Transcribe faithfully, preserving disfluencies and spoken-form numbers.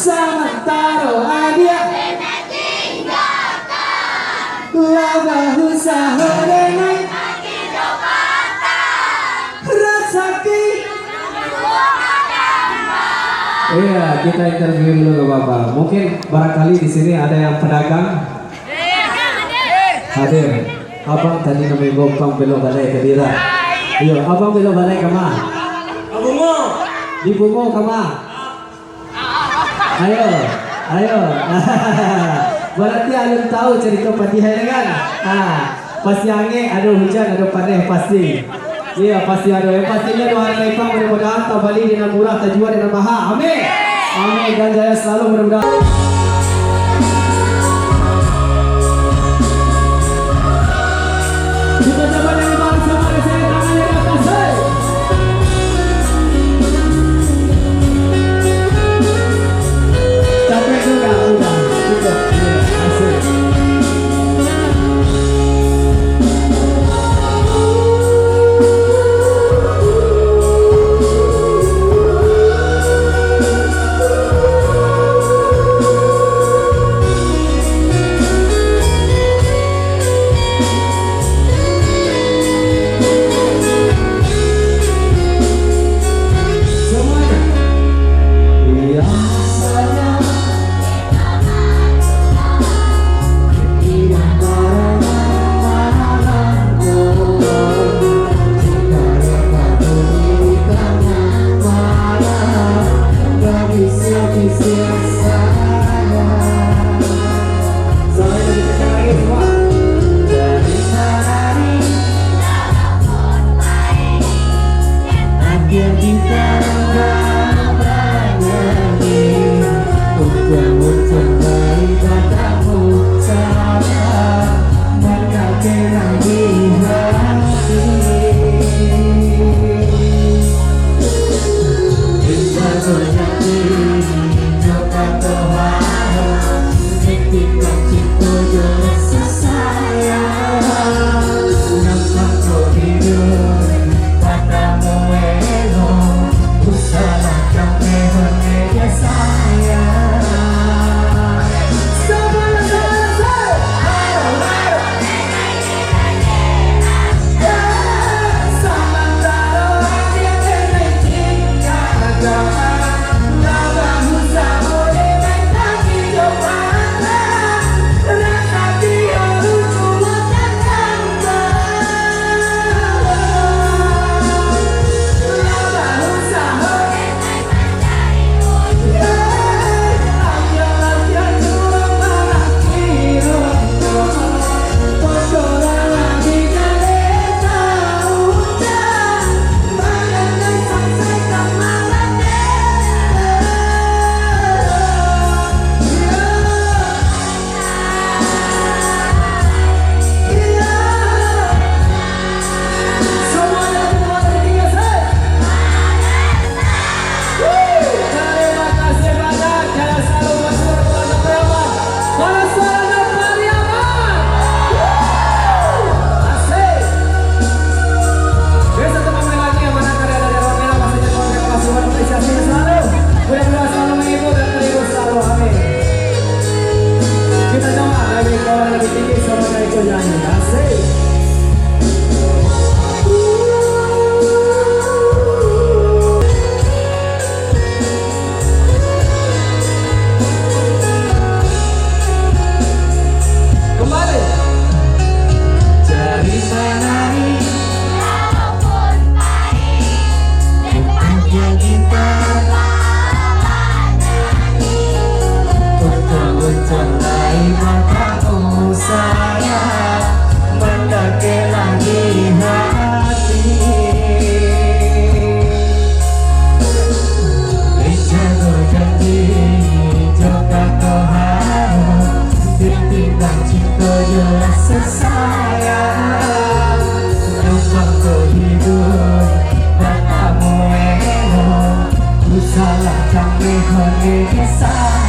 Samantaro adiak lah bausaho denai rasaki. Iya, kita interview dulu, nggak apa-apa. Mungkin barangkali di sini ada yang pedagang. Hadir. Abang tadi namo gompang belok balai ka Dira. Iyo, abang belok balai ka ma? Ka Bungo. Di Bungo ka ma? Ayo, ayo. Berarti alun tahu cerita Patihai kan? Ah, pasti angek, ado hujan, ado paneh, pasti. Iya, pasti ado. Yang pastinya doa dari Ipang mudah-mudahan tabali dengan murah, tajual dengan mahal. Amin. Amin. Dan jaya selalu mudah-mudahan. Kita coba dari bawah sama, saya tangannya di atas, hei. Capek juga, udah, cukup. Iya, asik. Terima kasih banyak. Jangan selalu bersuara, bersuara, bersuara. Mana suara dan Pariaman? Asik. Biasa teman-teman lagi yang mana karya dari Romela, masih teman-teman masih mengapresiasi selalu. Mudah-mudahan selalu menghibur dan terhibur selalu. Amin. Kita coba dari bawah lebih tinggi sama kayak itu nyanyi. Asik. Kembali. Cari sanari. Yang kita. Untung-untung lai batamu sayang. Mandakek lagi hati. Dijago janji, jo kato harap, ditindak cinto jo rasa sayang. Numpang ko hidup, batamu elok, ku salahkan mehon diri sayang.